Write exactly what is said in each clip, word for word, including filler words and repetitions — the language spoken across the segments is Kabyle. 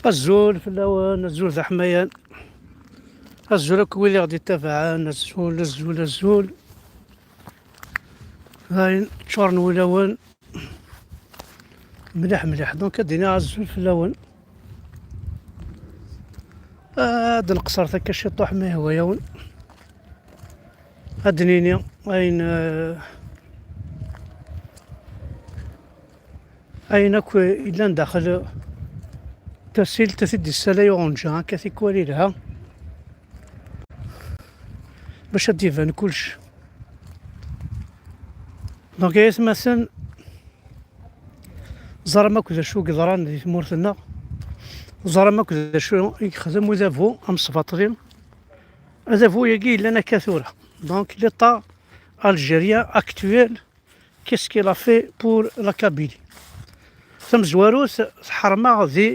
Azul fell-awen, azul d aḥmayan. Azul akk wid i ɣ-d-ittabaɛen, azul, azul, azul. Dayen, ččuren wulawen. Mliḥ, mliḥ. Donc, ad d-iniɣ azul fell-awen. Ad nqeṣṣer takka ciṭuḥ ma yehwa-yawen. Ad d-nini ayen, eh, ayen akk yellan daxel tasilt, ad t-id-issalay uɣenǧa, akka tikwal ilha, bac ad d-iban kullec. Donc, ay atmaten, ẓram akk d acu i yeḍran di tmurt-nneɣ, ẓram akk d acu i yexdem udabu amesbaṭli. Adabu-agi yellan akka tura. Donc, l'État algérien actuel, qu'est-ce qu'il a fait pour la Kabylie? Tamezwarut, tḥerm-aɣ di,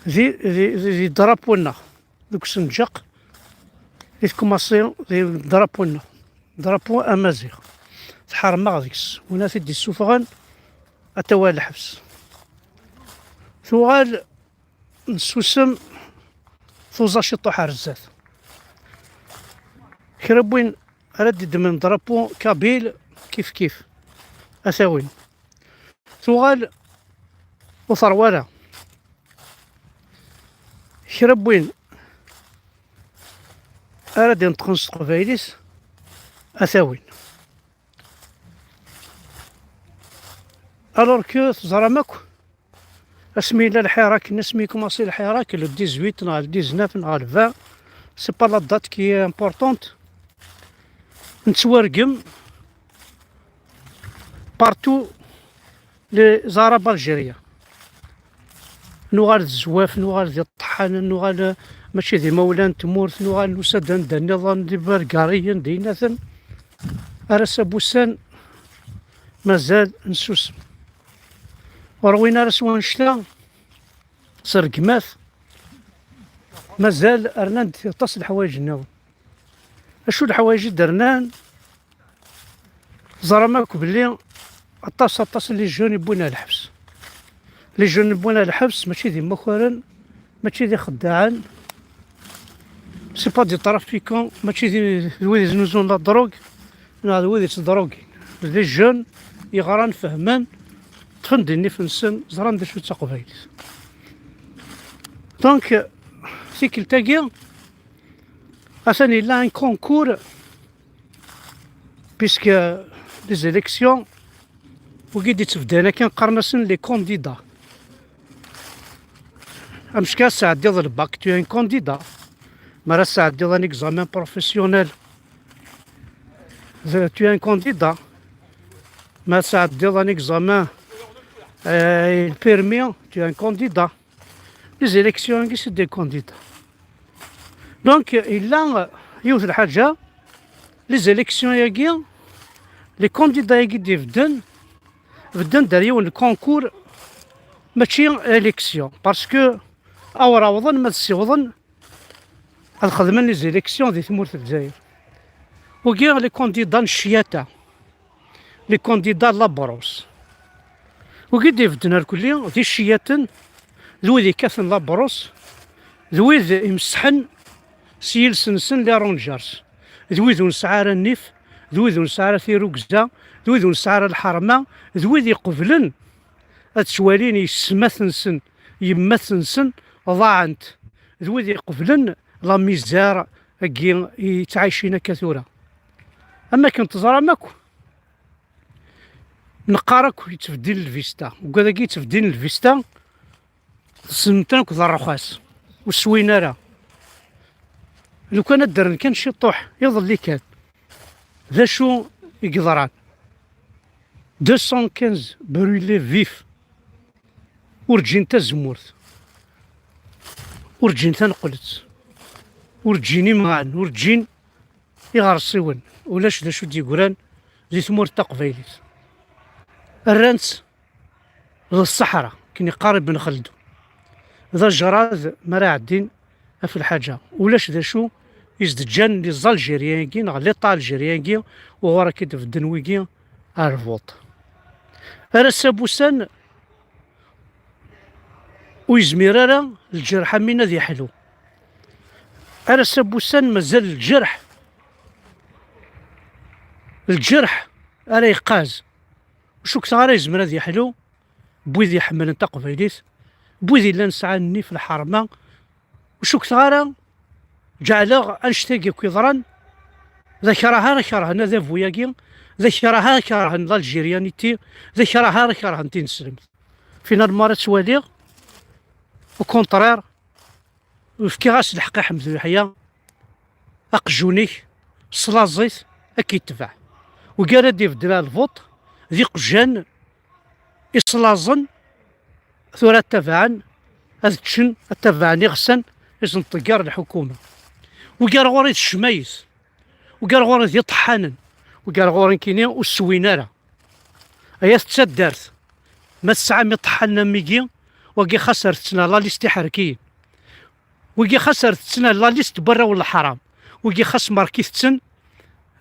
di, di, di, di drapeau-nneɣ, deg usenǧaq, di tkumaṣi, di drapeau-nneɣ, drapeau amaziɣ. Tḥerm-aɣ deg-s, win ad t-id-issufɣen, ad t-awi ɣer lḥebs. Tuɣal nessusem, tuẓa ciṭuḥ ar zdat. Kra n win ara d-iddmen drapeau kabyle, kif kif, ad t-awin. Tuɣal ur terwa ara. Kra n win ara d-ineṭqen s teqbaylit, ad t-awin. Alors que teẓram akk, asmi yella lḥirak, asmi yekumaṣi lḥirak, le dix-huit neɣ le dix-neuf neɣ le vingt, c'est pas la date qui est importante. Nettwargem partout les Arabes algériens. Nuɣal d zzwaf, nuɣal d iṭeḥḥanen, nuɣal, eh, mačči d imawlan n tmurt, nuɣal nusa-d anda nniḍen, d ibergariyen, d aynaten. Ar ass-a n wussan, mazal nessusem. Ur ṛwin ara s wanect-a, s rregmat, mazal rnan-d aṭas n leḥwayeǧ nniḍen. Acu leḥwayeǧ i d-rnan? Ẓram akk belli aṭas, aṭas n les jeunes i wwin ar lḥebs. Les jeunes i wwin ar lḥebs mačči d imakaren, mačči d ixeddaɛen, c'est pas des trafiquants, mačči d, d wid iznuzzun la drogue, neɣ d wid yettdrugin. D les jeunes yeɣran, fehmen, ṭṭfen-d nnif-nsen, ẓran d acu d taqbaylit. Donc, tikkelt-agi, atan yella un concours, puisque les élections, wigi d-ittebdan akken qqaren-asen les candidats. Amek ara tesɛeddiḍ le bac, tu es un candidat. Mi ara tesɛeddiḍ un examen professionnel, tu es un candidat. Mi ara tesɛeddiḍ un examen, euh, permis, tu es un candidat. Les élections-agi, c'est des candidats. Donc, yella yiwet lḥaǧa, les élections-agi, les candidats-agi d-ibedden, bedden-d ar yiwen concours, mačči élection, parce que awer awḍen ma ad ssiwḍen ad xedmen les élections di tmurt n Lezzayer. Wigi les candidats n cciyata, les candidats n la brousse. Wigi d-ibedden irkelli d iciyaten, d wid yekkaten la brousse, d wid imesḥen s yiles-nsen les rangers, d wid ur nesɛi ara nnif, d wid ur nesɛi ara tirugza, d wid ur nesɛi ara lḥerma, d wid iqeblen ad ttwalin yessetma-nsen, yemma-tsen ḍaɛent, d wid iqeblen la misère-agi i ttɛicin akka tura. Am akken teẓram akk, neqqar akk yettbeddil lvista. Deg wadagi yettbeddil lvista, tessnem-ten akk d rrxas, ur swin ara. Lukan ad ddren kan ciṭuḥ, iḍelli kan, d acu i yeḍran? Deux cent quinze brûlés vifs. Ur ǧǧin tazemmurt, ur ǧǧin taneqlet, ur ǧǧin imɣan, ur ǧǧin iɣersiwen. Ulac d acu d-yeggran di tmurt taqbaylit. Rran-tt d ṣṣeḥra, akken yeqqar Ibn Xeldun. D ajrad mi ara ɛeddin ɣef lḥaǧa. Ulac d acu i s-d-ǧǧan les Algériens-agi neɣ l'État algérien-agi, uɣur akka i d-bedden wigi ar lvuṭ. Ar ass-a n wussan, ur yezmir ara lǧerḥ am win ad yeḥlu. Ar ass-a n wussan mazal lǧerḥ, lǧerḥ ara yeqqaz. Ur cukkteɣ ara yezmer ad yeḥlu n wid iḥemmlen taqbaylit, n wid yellan sɛan nnif lḥerma. Ur cukkteɣ ara ǧeɛleɣ annect-agi akk yeḍran d akrah ara kerhen adabu-agi, d akrah ara kerhen l'algérianité, d akrah ara kerhen tineslemt. Finalement ara ttwaliɣ, au contraire, fkiɣ-as lḥeqq i Ḥmed Uyeḥya, aqjun-ik, slaẓ-it, ad k-itbeɛ. Wigi ara d-ibeddel ar lbuṭ, d iqjan islaẓen, tura ad tabaɛen, ad ččen, ad tabaɛen iɣsan i sen-tḍegger lḥukuma. Wigi ar ɣur-i d ccmayet, wigi ar ɣur-i d iṭeḥḥanen, wigi ar ɣur-i nekkini ur ssewwin ara. Ay at taddart, ma tesɛam iṭeḥḥanen am wigi, wagi xas rret-ten ar la liste iḥerkiyen. Wigi xas rret-ten ar la liste n warraw n leḥram. Wigi xas merket-ten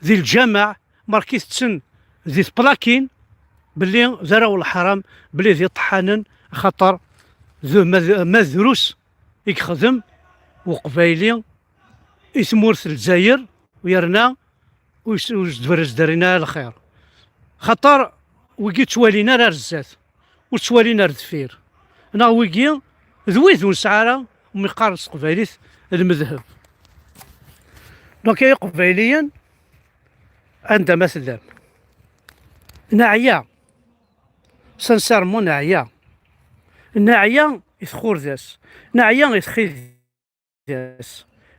di lǧameɛ, merket-ten di tplakin, belli d arraw n leḥram, belli d iṭeḥḥanen, axaṭer d, ma d, ma drus i yexdem Uqbayli i tmurt n Lezzayer, u yerna ur s-, ur s-d-, ur s-d-rrin ara lxir. Xaṭer wigi ur ttwalin ara ar zdat, ur ttwalin ar deffir. Neɣ wigi d wid ur nesɛi ara umi qqaren s teqbaylit lmedheb. Donc, ay Iqbayliyen, anda ma tellam, neɛya, sincèrement neɛya. Neɛya i txurdas, neɛya i txidas,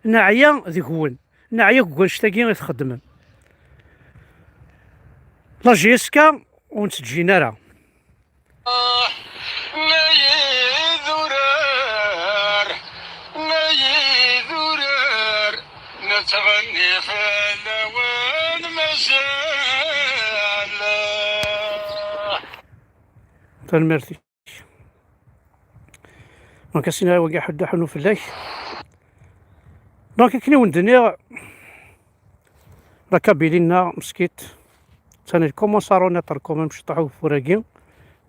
neɛya deg-wen, neɛya deg wannect-agi i txeddmem. La J S K ur nettǧin ara. Ma yidurar, ma yidurar, nettɣenni fell-awen mazal. Tanemmirt-ik. Donc, asin ara wagi ḥedd aḥunu fell-ak. Donc, akken i wen-d-nniɣ, la Kabylie-nneɣ meskit, tani commence à renaître quand même ciṭuḥ ugeffur-agi,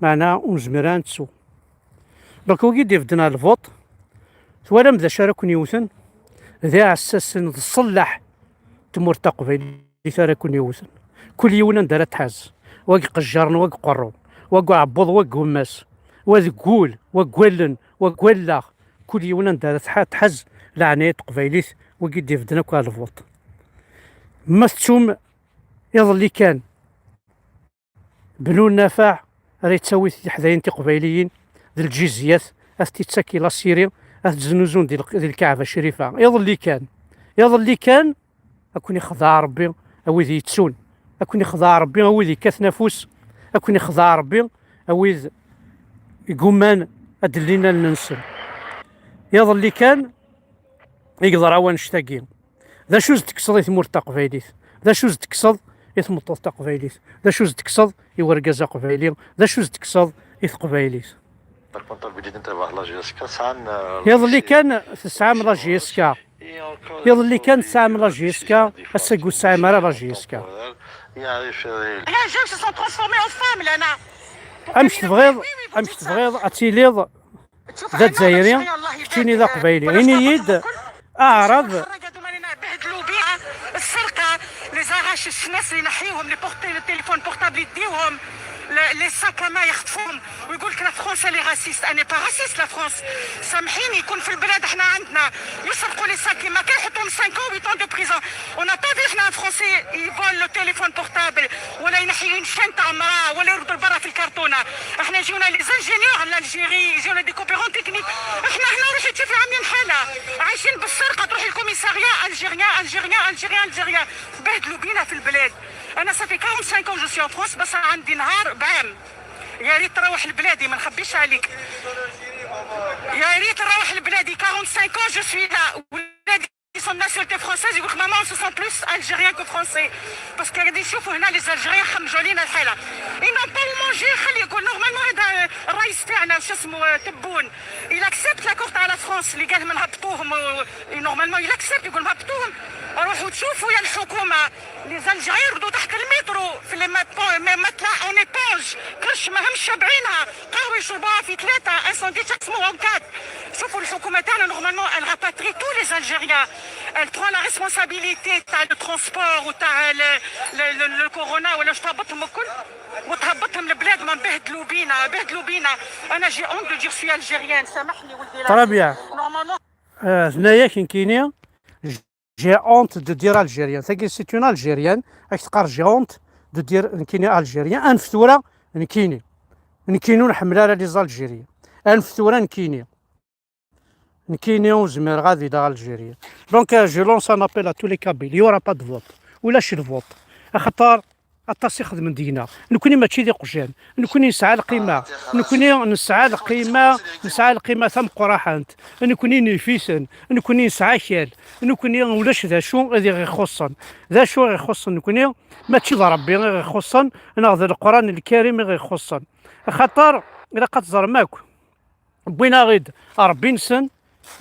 meɛna ur nezmir ara ad nettu. Donc, wagi d-ibedden ar lbuṭ, twalam d acu ara ken-yewten? D iɛessasen, d ṣṣellaḥ n tmurt taqbaylit ara ken-yewten. Kul yiwen anda ara tḥaz, wa deg iqejjaren, wa deg uqerru, wa deg uɛebbuḍ, wa deg ummas, wa deg wul, wa deg wallen, wa deg wallaɣ. Kul yiwen anda ara tḥa-, tḥaz leɛnaya n teqbaylit, wagi d-ibedden akk ar lbuṭ. Ma tettum iḍelli kan, Bnu Nafaɛ ara yettawi tiḥdayin tiqbayliyin d lǧizyat, ad t-ittak i la Syrie, ad t-znuzun di lq-, di lkaɛba crifa. Iḍelli kan, iḍelli kan, ad ken-ixdeɛ Ṛebbi a wid yettun, ad ken-ixdeɛ Ṛebbi a wid yekkaten afus, ad ken-ixdeɛ Ṛebbi a wid igumman ad d-llin allen-nsen. Iḍelli kan i yeḍra wannect-agi. D acu s-d-tekkseḍ i tmurt taqbaylit? D acu s-d-tekkseḍ i tmeṭṭut taqbaylit? D acu s-d-tekkseḍ i wergaz aqbayli? D acu s-d-tekkseḍ i teqbaylit? Iḍelli kan tesɛam la J S K. Iḍelli kan tesɛam la J S K, ass-agi ur tesɛim ara la J S K. Les jeunes se sont transformés en femmes, Lana. Amek tebɣiḍ, amek tebɣiḍ ad tiliḍ d Azzayri, keččini d Aqbayli. Ini-yi-d, aɛrab. بهدلوا بيها السرقة، les arraches، الناس اللي ينحيوهم، les portables، les téléphones portables يديوهم، les sacs à main يخطفوهم، ويقول لك la France elle est raciste. Elle n'est pas raciste, la France. سامحيني، يكون في البلاد احنا عندنا يسرقوا les sacs كيما كان يحطوهم cinq ans, huit ans de prison. On n'a pas vu احنا un Français يفول le téléphone portable ولا ينحي une chaîne تاع مرا ولا يرد البرا في الكرتونة. احنا يجونا les ingénieurs l'Algérie، يجونا des compétents techniques. احنا هنا روحي تشوفي عاملين حالة، عايشين بالسرقة، تروحي ال commissariat algérien, algérien, algérien, algérien. بهدلوا بينا في البلاد. انا ça fait quarante-cinq ans je suis en France، بس عندي نهار بعام. يا ريت تروح لبلادي، ما نخبيش عليك. يا ريت نروح لبلادي، quarante-cinq ans je suis là. ولادي sont de nationalité française، يقول لك: ماما، on se sent plus algérien que français. Parce que قاعدين نشوفوا هنا les Algériens خمجوا علينا الحالة. Ils n'ont pas à manger، خلي يقول normalement هذا الرئيس تاعنا، شو اسمه، تبون. Il accepte l'accord تاع la France اللي قال لهم نهبطوهم و-، normalement il accepte، يقول نهبطوهم. روحوا تشوفوا يا الحكومة، les Algériens يرقدوا تحت المترو في les matelas en éponge، كرش ماهمش شابعينها، قهوة يشربوها في ثلاثة، incendie تقسموها وكات. شوفوا الحكومة تاعنا normalement elle rapatrie tous les Algériens، elle prend la responsabilité تاع le transport وتاع le, le, le, le corona ولا شو تهبطهم الكل، وتهبطهم لبلاد ما بهدلوا بينا، بهدلوا بينا. أنا j'ai honte de dire je suis algérienne، سامحني ولدي. Très bien. Normalement. آه، ثنايا كي نكيني. J'ai honte de dire algérien. Tagi c'est une algérienne. Ak teqqar j'ai honte de dire نكيني algérien. Anef tura نكيني. نكيني ur nḥemmel ara les Algériens. Anef tura نكيني. نكيني ur zmireɣ ad iliɣ algérien. Donc, euh, je lance un appel à tous les Kabyles. Il y aura pas de vote. Ulac le vote. Axaṭer aṭas i xedmen deg-neɣ. Nekni mačči d iqjan. Nekni nesɛa lqima. Nekni nesɛa lqima, nesɛa lqima tameqqraḥant. Nekni n ifisen. Nekni nesɛa akal. Nekni ulac d acu i ɣ-ixuṣṣen. D acu i ɣ-ixuṣṣen nekni? Mačči d Ṛebbi i ɣ-ixuṣṣen, neɣ d Leqran Lkarim i ɣ-ixuṣṣen. Axaṭer ilaq ad teẓrem akk. Wwin-aɣ-id Ṛebbi-nsen,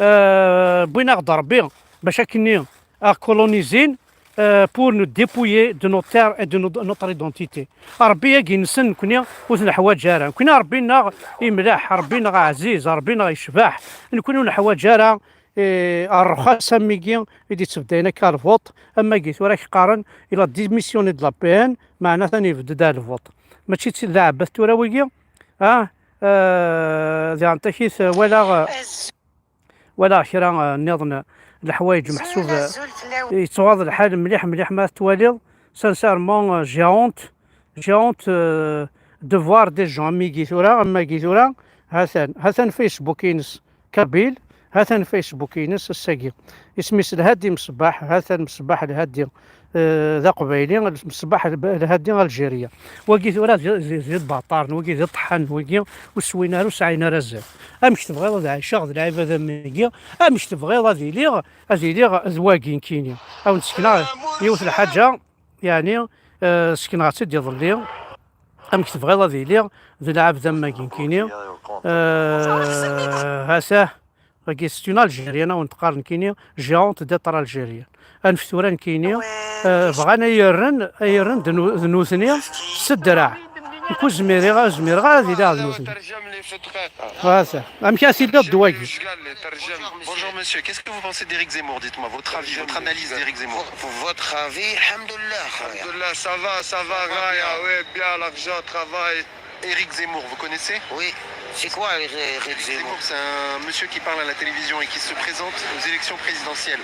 euh, wwin-aɣ-d Ṛebbi bac akkenni aɣ-kolonizin, euh, pour nous dépouiller de nos terres et de nos, notre identité. Ṛebbi-agi-nsen nekni ur t-neḥwaǧ ara. Nekni Ṛebbi-nneɣ imleḥ, Ṛebbi-nneɣ ɛziz, Ṛebbi-nneɣ yecbeḥ. Nekni ur neḥwaǧ ara, eh, ṛṛxas am wigi i d-yettbeddayen akka ar lvuṭ, am wagi tura k-qqaren il a démissionné de la P N, meɛna atan yebded ar lvuṭ. Mačči d lɛebbat tura wigi, ah, eh, diɣen takit, eh, walaɣ, eh, walaɣ kra, eh, nniḍen, eh, leḥwayeǧ meḥsub, eh, yettɣaḍ lḥal mliḥ, mliḥ ma twaliḍ. Sincèrement, eh, j'ai honte, j'ai honte, eh, de voir des gens am wigi tura, am wagi tura, ha-t-an, ha-t-an Facebook-ines, Kabyle, ha-t-an Facebook-ines ass-agi. Isem-is Lhadi Msebbaḥ, ha-t-an Msebbaḥ Lhadi, eh, d aqbayli, Msebbaḥ Lhadi Algérien. Wagi tura d, d, d ibaṭaren, wagi d iṭḥan, wagi ur swin ara, ur sɛin ara azal. Amek tebɣiḍ ad ɛiceɣ d lɛibad am wigi? Amek tebɣiḍ ad iliɣ, ad iliɣ d wagi nekkini? Ad wen-d-sekneɣ yiwet lḥaǧa, yeɛni, eh, sekneɣ-tt-id iḍelli. Amek tebɣiḍ ad iliɣ d lɛebd am wagi nekkini? Eh, ha-t-ah, wagi c'est une Algérienne, ad wen-d-qqar nekkini, j'ai honte d'être algérien. Anef tura nekkini, eh, bɣan ay rren, ay rren d nu-, d nutni s ddreɛ. Nekk ur zmiriɣ, ur zmireɣ ara ad iliɣ d nutni. Voilà. Amek ara tiliḍ d wagi? Bonjour monsieur, qu'est-ce que vous pensez d'Éric Zemmour? Dites-moi votre avis, votre analyse d'Éric Zemmour. Votre avis, الحمد لله خويا. الحمد لله, ça va, ça va, غاية, oui, bien, l'argent, travail. Éric Zemmour, vous connaissez? Oui. C'est quoi Éric Zemmour? Éric Zemmour, c'est un monsieur qui parle à la télévision et qui se présente aux élections présidentielles.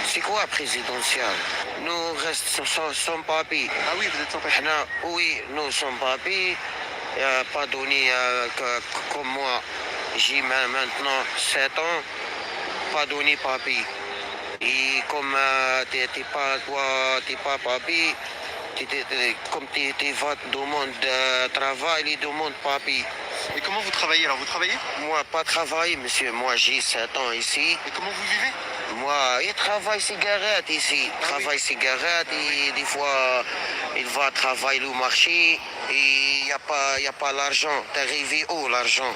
C'est quoi présidentielle? Nous restons sans, sans papier. Ah oui, vous êtes sans papier. حنا, oui, nous sans papier. Euh, pas donné, euh, que, que, comme moi, j'ai ma-, maintenant sept ans, pas donné papier. Et comme, euh, t'es, t'es pas, toi, t'es pas papier, t'es, t'es, t'es, comme t'es, t'es va demande, euh, travail, il demande papier. Et comment vous travaillez alors? Vous travaillez? Moi, pas travailler, monsieur. Moi, j'ai sept ans ici. Et comment vous vivez? Moi, il travaille cigarette ici. Ah oui. Travaille cigarette, ah oui, et des fois, il va travailler le marché. Et il y a pas, il y a pas l'argent. T'es arrivé où, l'argent?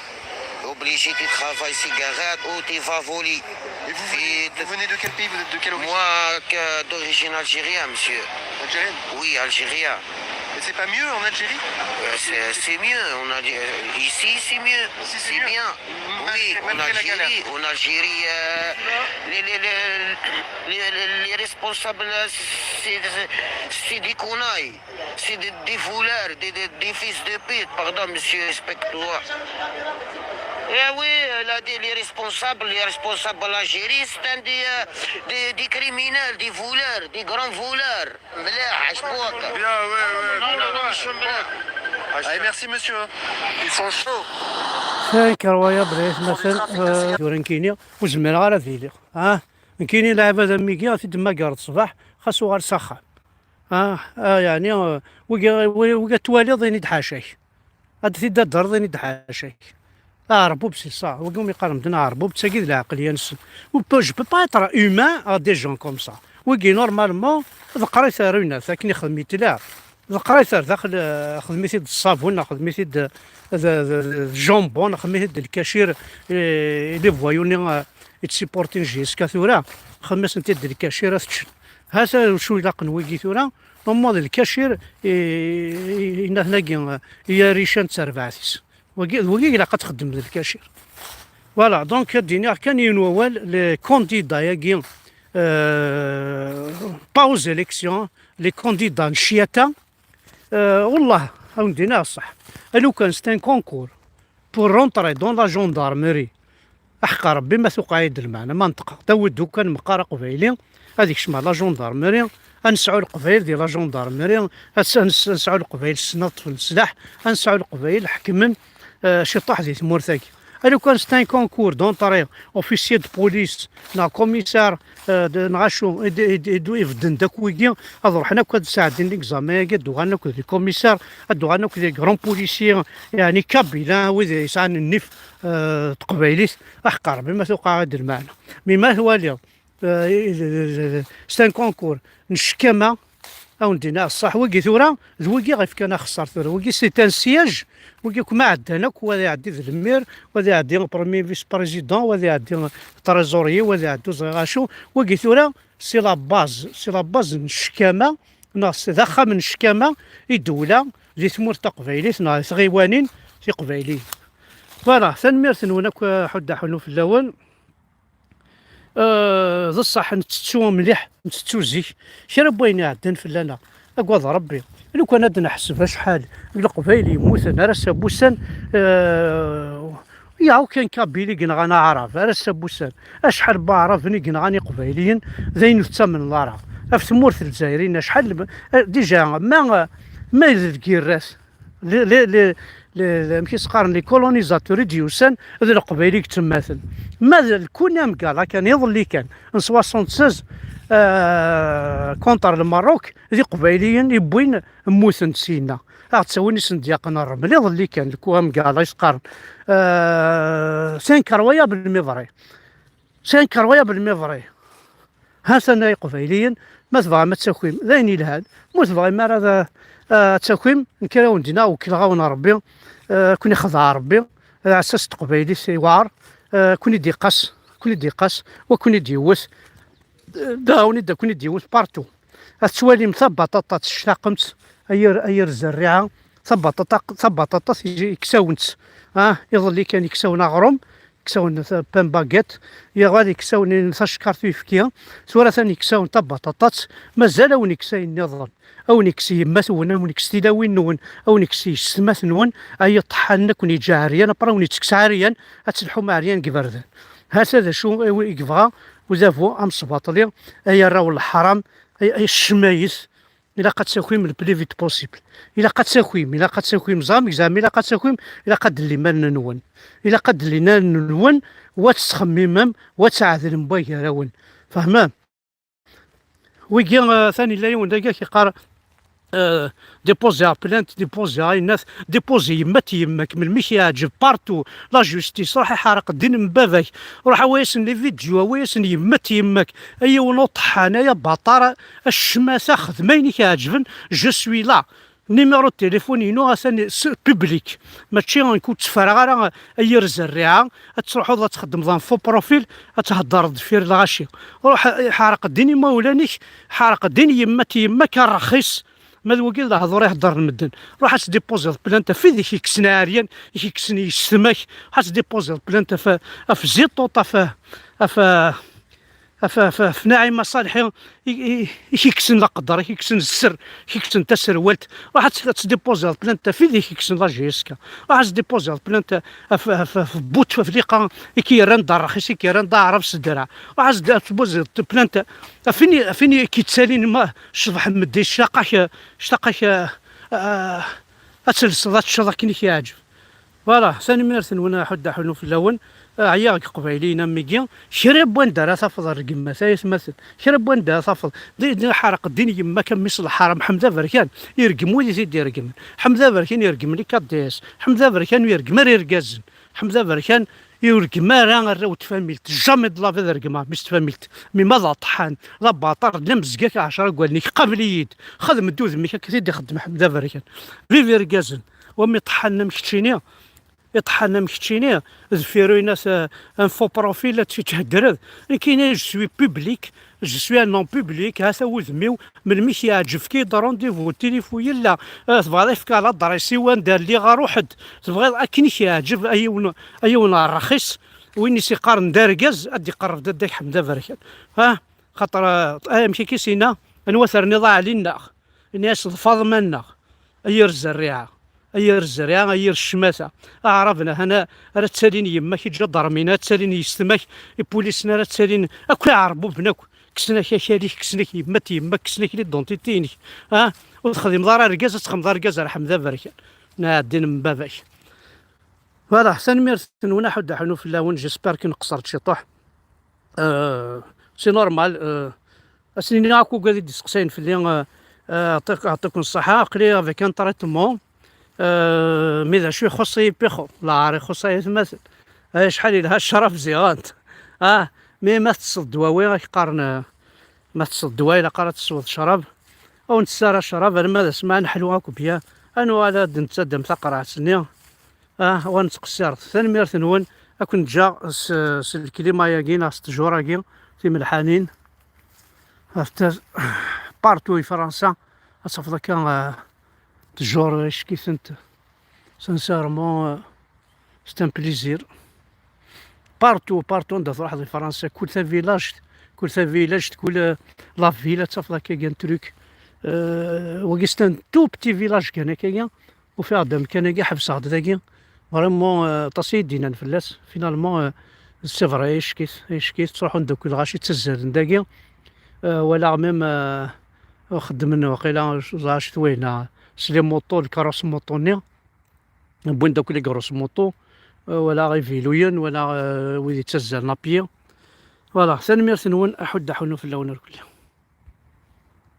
Obligé de travailler cigarette ou tu vas voler. Et vous venez, et vous venez de quel pays? Vous êtes de quelle origine? Moi, que d'origine algérienne, monsieur. Algérienne? Oui, algérien. Et c'est pas mieux en Algérie? Euh, c'est, c'est mieux. On a, euh, ici, c'est mieux. Ici, c'est mieux. C'est bien. Oui, malgré, malgré la galère. En Algérie, en Algérie, euh, les, les, les, les, les, les responsables, c'est, c'est des conneries. C'est des, des voleurs, des, des, des fils de pute, pardon, monsieur, respecte-toi. Eh oui, euh, là, des, les responsables, les responsables de l'Algérie, c'est un des, euh, des, des criminels, des voleurs, des grands voleurs. ملاح, عجبوك. Bien, ouais, ouais. Non, non, non, مش ملاح. Allez, merci, monsieur. Ils sont chauds. C'est incroyable, eh, مثلا, euh, tura nekkini ur zmireɣ ara ad iliɣ. Ah, nekkini lɛibad am wigi ad t-id-mmagreḍ ṣṣbeḥ, xas uɣal s axxam. Ah, ah, yeɛni, ah, wigi, wigi, wigi ad twaliḍ ini-d ḥaca-k. Ad t-id-tadreḍ ini-d ḥaca-k. Aɛerbub c'est ça, wigi umi qqaren medden aɛerbub, d tagi d lɛeqliya-nsen. Ou peut, je peux pas être humain à des gens comme ça. Wigi normalement, ḍeqqer-it ar unat, akken ixdem yettla. Ḍeqqer-it ar daxel, eh, xdem-it-id d ṣṣabun, neɣ xdem-it-id d, d, d, d jambon, neɣ xdem-it-id d lkacir, eh, les voyous-nni, eh, i d-supportin jusqu'à tura. Xdem-asent-id d lkacir ad t-ččen. Ha-t-a wacu ilaqen wigi tura, normalement d lkacir, i, i, i, inna-ten-agi, i arrican d terbaɛt-is. Wagi, d wagi ilaq ad txeddem d lkacir. Voilà, donc ad d-iniɣ kan yiwen wawal, les candidats-agi, euh, pas aux élections, les candidats n cciyata, euh, wallah, ad wen-d-iniɣ ṣṣeḥ. A lukan c'est un concours pour rentrer dans la gendarmerie, aḥeqqa Rebbi ma tuqeɛ-iyi-d lmeɛna, ma neṭqeɣ-d, awi-d ukan meqqar aqbayli ad ikcem ɣer la gendarmerie, ad nesɛu leqbayel di la gendarmerie, ad s-, ad nes-, ad nesɛu leqbayel ssnen ad ṭṭfen sslaḥ, ad nesɛu leqbayel ḥekmen, eh, ciṭuḥ di tmurt-agi. A lukan c'est un concours d'entrée, officier de police neɣ commissaire, eh, de, neɣ acu, i d-, i d-, i d-, ibedden-d akk wigi, ad ruḥen akk ad sɛeddin l'examen-agi, ad d-uɣalen akk d les commissaires, ad d-uɣalen akk d les grands policiers, yeɛni kabilen, wid yesɛan nnif, eh, teqbaylit, aḥeqqa Rebbi ma tuqeɛ-iyi-d lmeɛna. Mi ma twaliḍ, eh, i, d, d, d, d, c'est un concours n ccekama, a wen-d-iniɣ ṣṣeḥ, wigi tura, d wigi ɣef kan axeṣṣar tura. Wigi c'est un siège, wigi akk ma ɛeddan akk, wa ad iɛeddi d lemir, wa ad iɛeddi premier vice-président, wa ad iɛeddi trésorier, wa ad iɛeddi ur ẓriɣ acu. Wigi tura, c'est la base, c'est la base n ccekama, neɣ s-, d axxam n ccekama i ddewla di tmurt taqbaylit, neɣ di tɣiwanin tiqbayliyin. Voilà, tanemmirt-nwen akk, ḥuddaḥ unu fell-awen. Euh, d ṣṣeḥ, nettettu mliḥ, nettettu zik. Kra n wayen iɛeddan fell-aneɣ, agad Rebbi. Lukan ad neḥseb acḥal n Leqbayel yemmuten ar ass-a n wussan, euh, ya, ukan Kabili i yenɣan Aɛrab, ar ass-a n wussan. Acḥal n Waɛraben i yenɣan Iqbayliyen, d ayen ur tettamneḍ ara. Ɣef tmurt n Lezzayer-in, acḥal n, eh, déjà, ma, ma d lgirrat, les, les, les, les, les, amek i s-qqaren, les colonisateurs i d-yusan, d Leqbayel i yettemmaten. Ma d lkun amgala kan, iḍelli kan, n soixante-seize, euh, contre le Maroc, d Iqbayliyen i wwin, mmuten syenna. Ad ɣ-d-tawin isendyaqen n ṛṛmel, iḍelli kan, lku amgala i s-qqaren. Euh, c'est incroyable, mais vrai. C'est incroyable, mais vrai. Ha-t-an ay Iqbayliyen, ma tebɣam ad takim, d ayen yelhan. Ma ur tebɣim ara ad, ad takim, nekk ara wen-d-iniɣ, wekkleɣ-awen Rebbi, eh, ad ken-ixdeɛ Rebbi, d aɛessas n teqbaylit yewɛer, eh, ad ken-id-iqqas, ad ken-id-iqqas, wa ad ken-id-yewwet, eh, d aɛawen-id ad ken-id-yewwet partout. Ad tettwalim tabaṭaṭa tectaqem-tt, ay ir-, ay irza rriɛa, tabaṭaṭa, tabaṭaṭa yekkes-awen-tt. Ah, iḍelli kan yekkes-awen aɣrum, yekkes-awen ta-, pain baguette, yeɣ ad yekkes-awen tacekkart uyefki, tura atan yekkes-awen tabaṭaṭat, mazal ad wen-yekkes ayen nniḍen. Ad wen-yekkes yemma-twen, ad wen-yekkes tilawin-nwen, ad wen-yekkes yessetma-twen, ay iṭeḥḥanen ad ken-yeǧǧ ɛeryan, après ad wen-yettekkes ɛeryan, ad telḥum ɛeryan deg iberdan. Ha-t-a d acu i, i yebɣa udabu amesbaṭli, ay arraw n leḥram, ay, ay ccmayet, ilaq ad takim le plus vite possible. Ilaq ad takim, ilaq ad takim, ẓram, gzam, ilaq ad takim, ilaq ad d-tellim iman-nwen. Ilaq ad d-tellim iman-nwen, wa tettxemmimem, wa tɛedlem wagar-awen. Fehmem? Wigi, eh, atan yella yiwen dagi ak-yeqqar, eh, déposer plainte, déposer ayennat, déposer yemma-t yemma-k, melmi k-yeɛǧeb, partout, la justice, ruḥ iḥreq ddin n baba-k, ruḥ awi-asen les vidéos, awi-asen yemma-t yemma-k, ay yiwen uṭeḥḥan, ay abaṭar, a ccmata, xdem ayen i k-iɛeǧben, je suis là. Numéro de téléphone-inu atan s-, public. Mačči nekk ur tteffreɣ ara, ay yir zerriɛa, ad truḥeḍ ad txeddmeḍ un faux profil, ad theddreḍ deffir lɣaci. Ruḥ, eh, ḥreq ddin imawlan-ik, ḥreq ddin yemma-t yemma-k, a rxis. Ma d wagi d ahdur iheddren medden. Ruḥ ad tdipuziḍ plainte ɣef wid i k-ikksen ɛeryan, i k-ikksen yessetma-k. Ruḥ ad tdipuziḍ plainte ɣef, ɣef Ziṭuṭ, ɣef, ɣef, ɣef, ɣef, ɣef Naɛima Ṣaleḥi, i, i, i k-ikksen leqder, i k-ikksen sser, i k-ikksen taserwalt. Ruḥ ad, ad tdipuziḍ plainte ɣef wid i k-ikksen la J S K. Ruḥ ad tdipuziḍ plainte ɣef, ɣef, ɣef Bouteflika, i k-yerran d rrxis, i k-yerran d aɛrab s ddreɛ. Ruḥ ad, ad tdipuziḍ plainte ɣef win, ɣef win i k-yettalin ma tecḍeḥ medden, ctaqeɣ-k, ctaqeɣ-k, ah, ad telseḍ, ad teččeḍ akken i k-yeɛǧeb. Voilà, tanemmirt-nwen, aḥuddaḥ unu fell-awen. Ɛyiɣ deg Iqbayliyen am wigi. Kra n wanda ara tafeḍ rregmat, ay atmaten. Kra n wanda ara tafeḍ. Di, di ḥreq ddin yemma-k a mmi-s n lḥaram. Ḥmed Aberkan, ireggem wid i t-id-ireggmen. Ḥmed Aberkan ireggem les K D S. Ḥmed Aberkan ur ireggem ara irgazen. Ḥmed Aberkan ireggem ara arraw n tfamilt. Jamais de la vie ad reggmeɣ mmi-s n tfamilt. Mi ma d aṭeḥḥan, d abaṭar, d amezgak, ɛecra deg wallen-ik, qabel-iyi-d. Xdem-d udem-ik, akka t-id-ixeddem Ḥmed Aberkan. Vive irgazen. Wa mi ṭeḥḥan am keččini, iṭeḥḥan am keččini, deffir-u yenna-t, eh, un faux profil, ad tt-, tt-theddreḍ. Nekkini, je suis public, Je suis un homme public, hata wudem-iw, melmi k-yeɛǧeb, fk-iyi-d rendez-vous, tilifu yella. Ah, tebɣiḍ ad k-fkeɣ l'adresse-iw, anda lliɣ, ruḥ-d. Tebɣiḍ akken i k-yeɛǧeb, a yiwen, a yiwen rxis, win i s-iqqaren d argaz, ad d-iqerreb dadda-k Ḥmed Aberkan. Ha? Xaṭer, ah, amek akka i s-yenna? Anwa terniḍ a Ɛli-nneɣ? Ini-as d Faḍma-nneɣ. A yir zzerriɛa, a yir zzerriɛa, a yir ccmata. Aɛraben, hana ara ttalin yemma-k, iǧadarmin ara ttalin yessetma-k, ipulisen ara ttalin, akk iɛerbuben akk. Kksen-ak akal-ik, kksen-ak yemma-t yemma-k, kksen-ak l'identité-inek. Ah, ur texdimeḍ ara argaz, ad texdmeḍ argaz ar Ḥmed Aberkan. Nɛeddin n baba-k. Voilà, tanemmirt-nwen, aḥuddu aḥunnu fell-awen, j'espère que nqeṣṣer-d ciṭuḥ. Euh, c'est normal, euh, ass-nni akk ugad i d-isteqsayen fell-i, euh, euh, ɛṭik-, ɛṭiken ṣṣaḥa, aql-i avec un traitement, euh, mi d acu ixuṣṣ-iyi pixu, lɛar ixuṣṣ ay atmaten. Ay, acḥal yelha ccrab ziɣen. Ah, mi ma teṭṭseḍ ddwawi, ak qqaren, euh, ma teṭṭseḍ ddwa, ilaq ara tesweḍ ccrab. Ur nettess ara ccrab, alma d asma neḥlu akk bya. Ad nuɣal ad d-nettaddem taqerɛet-nni. Ah, wa nettqeṣṣiret. Tanemmirt-nwen. Ad ken-ǧǧeɣ s, s lklima-agi neɣ s ttjur-agi timelḥanin. Ɣef ta-, partout i Fransa, ad tafeḍ akka, ah, ttjur icek-itent. Sincèrement, euh, c'est un plaisir. Partout, partout anda truḥeḍ di Fransa, kul ta village, kul ta village, kul, euh, la ville, ad tafeḍ akka un truc. Euh, wagi c'est un tout petit village kan akka. Ufiɣ-d amkan-agi, ḥebseɣ-d dagi. Vraiment, euh, aṭas i yi-d-yennan fell-as. Finalement, euh, c'est vrai, icek-it, icek-it, ttruḥun-d akk lɣaci ttazzalen dagi. Euh, walaɣ même, euh, xeddmen waqila lɣaci twayna s les motos, lkarus moto-nni. Wwin-d akk les grosses motos, euh, walaɣ iviluyen, walaɣ, euh, wid yettazzalen à pied. Voilà, tanemmirt-nwen, aḥuddu aḥunnu fell-awen irkelli.